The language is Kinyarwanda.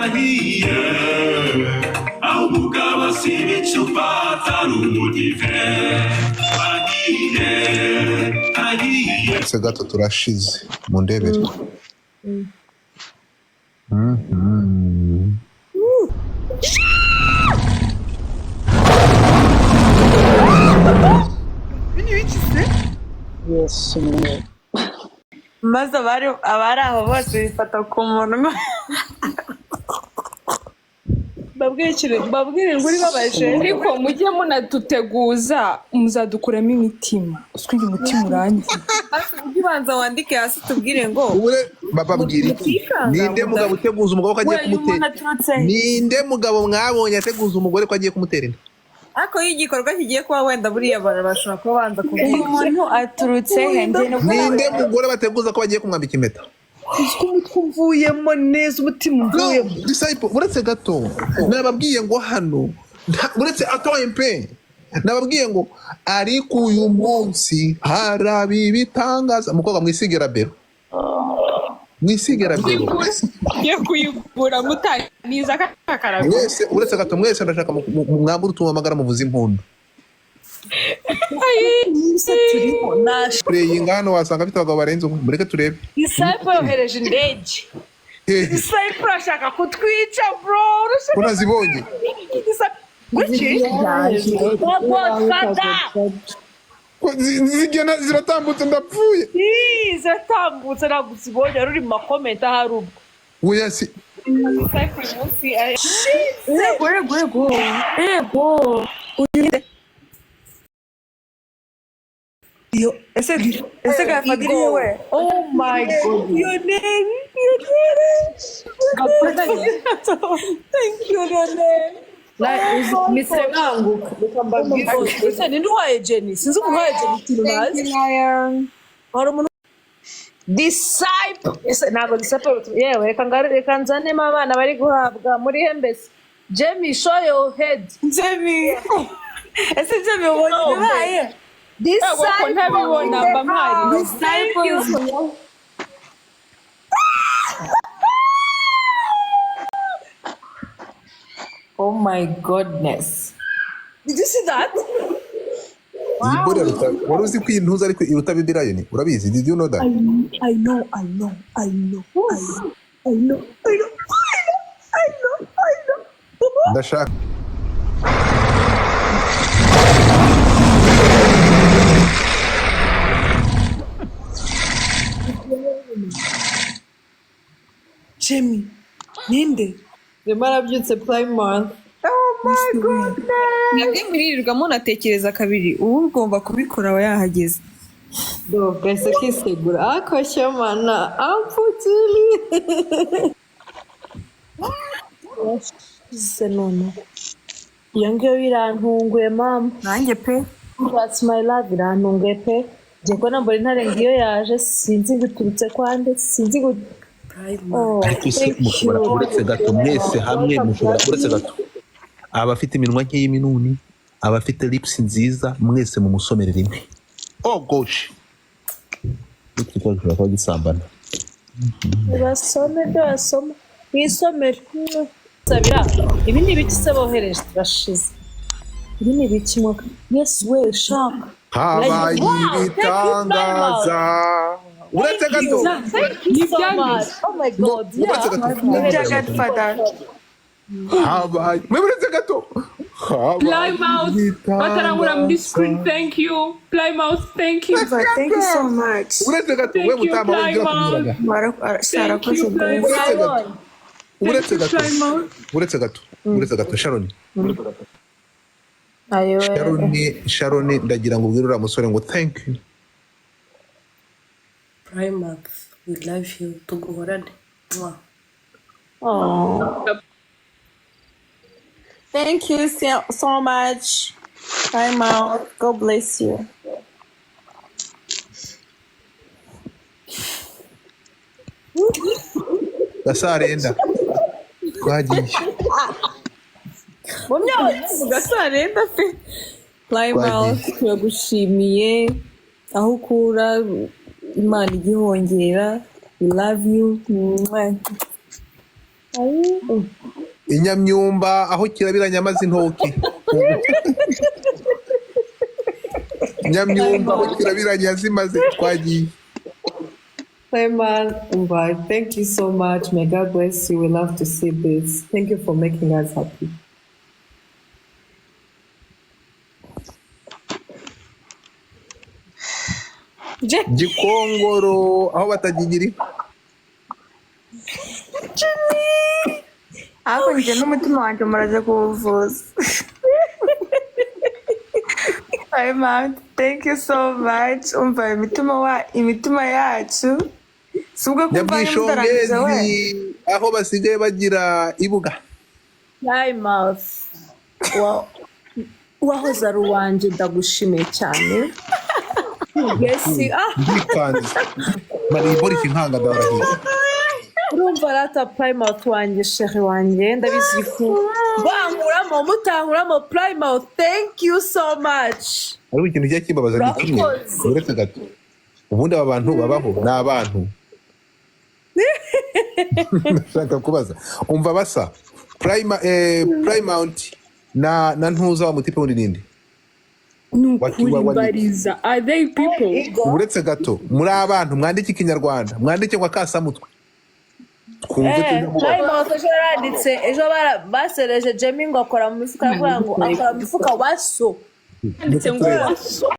Harahiye aho umugabo asiba icupa atari umudive. Harahiye, harahiye. Se gato turashize mundebere. Yesu. Maze abari aho bose bifata ku munwa. Mbabwire ikintu, mbabwire inkuru ibabaje. Ariko mujye munaduteguza, muzadukuramo imitima. Uswige umutima urangiye. Ujye ubanza wandike hasi tubwire ngo Ubure bababwira iki? Mutikanga, Ninde mugabo uteguza umugabo ko agiye we uyu kumutera? muntu aturutse he? Ninde mugabo mwabonye ateguza umugore ko agiye kumutera inda? Ariko iyo igikorwa kigiye kuba, wenda buriya abantu bashobora kuba banza Uyu kuvuga. muntu aturutse he? Njye nubwo Ninde mugore bateguza ko bagiye kumwambika impeta? Uziko umutwe umvuyemo neza, umutima No, umvuyemo. disciple, uretse gato nababwiye ngo hano uretse atoye pe, nababwiye ngo ariko uyu munsi haraba ibitangaza. Umukobwa mwisige rabero, mwisige rabero. Ngiye kuyigura mutaniza kakarago. Mwese, uretse gato, mwese ndashaka mwambure utumamagara muvuze impundu. Se turimo nash Pureyinga hano wasanga afite abagabo barenze umwe. Mureke turebe. Disciple yohereje indege. Hehe. Disciple ashaka kutwica, bro. Ko nazibonye? Guki Godfather. Ko zigenda ziratambutse, ndapfuye. Ii, ziratambutse, ntabwo uzibonye, wari uri mu makomenti ahari ubwo. Oya si. Disciple uyu munsi Yego, yego, yego, yego. Uyu ni Iyo ese Godfather we? Oh my God. Lionel, Lionel, thank you, Lionel. Mise nkanguka, reka mbabwire. Ese ninde uhaye Jenny? Sinzi umuntu uhaye Jenny ikintu ntazi. Hari umuntu Disciple. Ese ntabwo disciple, yewe reka reka nzanemo abana bari guhabwa muri hembese. Jamie, show your head. Jamie, ese Jamie ubonye ibibaye? Ntabwo ko ntabibona mba mpari. Disciple. Oh my goodness. Did you see that? Iyi body iruta, wari uzi ko iyi ntuza ariko iruta Baby Lion? Urabizi? Did you know that? I know, I know, I know, I know, I know, I know, I know, I know. Ndashaka Jamie, ninde? Rema arabyutse, Plymouth. Mwebwe muririrwa munatekereza kabiri, ubu ugomba kubikora aba yahageze. Do gahise kisegura akoshye mana ampfukiri. Se none. Iyo ngiyo birantunguye, mama. Nanjye pe. That's my love, irantunguye pe. Njye ko nambona intare ngiyo yaje, sinzi ngo iturutse kwande, sinzi ngo. Oh, Ariko se thank mushobora you. uretse gato, mwese hamwe mushobora, uretse gato, abafite iminwa nk'iy'iminuni, abafite lips nziza, mwese mumusomere rimwe. Oh gosh, iki kibazo gishobora kuba gisambana. Basome ibyo basoma. Mwisomere. Sabira, ibi ni ibiki se bohereje? Turashize. Ibi ni ibiki mwaka? Yes we shaka. Habaye Wow, thank you very much. ibitangaza. Uretse gato. Thank you so much. Oh my God. Uretse Yeah. gato. Ibya Godfather. Habaye mwe, uretse gato, habaye Plymouth batarangura muri screen. Thank you, Plymouth, thank you. Thank you so much. Uretse gato we. Thank you, Mutama we ibyo Plymouth. bakubwiraga. Thank Sarakoze you, bro. Uretse gato, uretse Thank you, gato, Plymouth. uretse gato, uretse gato, Sharon. Ayo. Sharon, Sharon, ndagira ngo ubwire uriya musore ngo thank you. Primark, we love you. Tuguhorane. Mwah. Oh. Thank you so, so much. Time out. God bless you. Gasarenda twagiye. Mu myotsi gasarenda pe. Plymouth turagushimiye, aho ukura Imana igihongera. We love you. Mwah. Inyamyumba aho kirabiranya amaze intoki. Nyamyumba aho kirabiranya zimaze, twagiye. Clement, Umba, thank you so much. May God bless you. We love to see this. Thank you for making us happy. Gikongoro aho batakigira inka. Ariko njye n'umutima wanjye muraje kuwuvuza. Hi mom, thank you so much. Umva imitima wa imitima yacu. Si ubwo kumva mutarangije we. Nyabwishongezi aho basigaye bagira ibuga. Plymouth wahoze ari uwanjye, ndagushimiye cyane. Yes, ah. Ndikanze maribori inkanga ndabarahiye. Urumva rata Plymouth wanjye, chéri wanjye, ndabizi ko bankuramo mutankuramo. Plymouth, thank you so much. Ariko ikintu kijya kimbabaza ni kimwe. Urakoze. Uretse gato, ubundi aba bantu babaho ni abantu ndashaka kubaza. Umva basa Plymouth na ntuza wa mutipe wundi ninde? Ni ukuri mbariza, are they people? Uretse gato, muri abantu mwandike ikinyarwanda, mwandike ngo akasamutwe twumve. Tujye. Plymouth ejo yaranditse, ejo basereje Jamie ngo akora mu mifuka, aravuga ngo akora mu mifuka wa so. Yanditse ngo waso.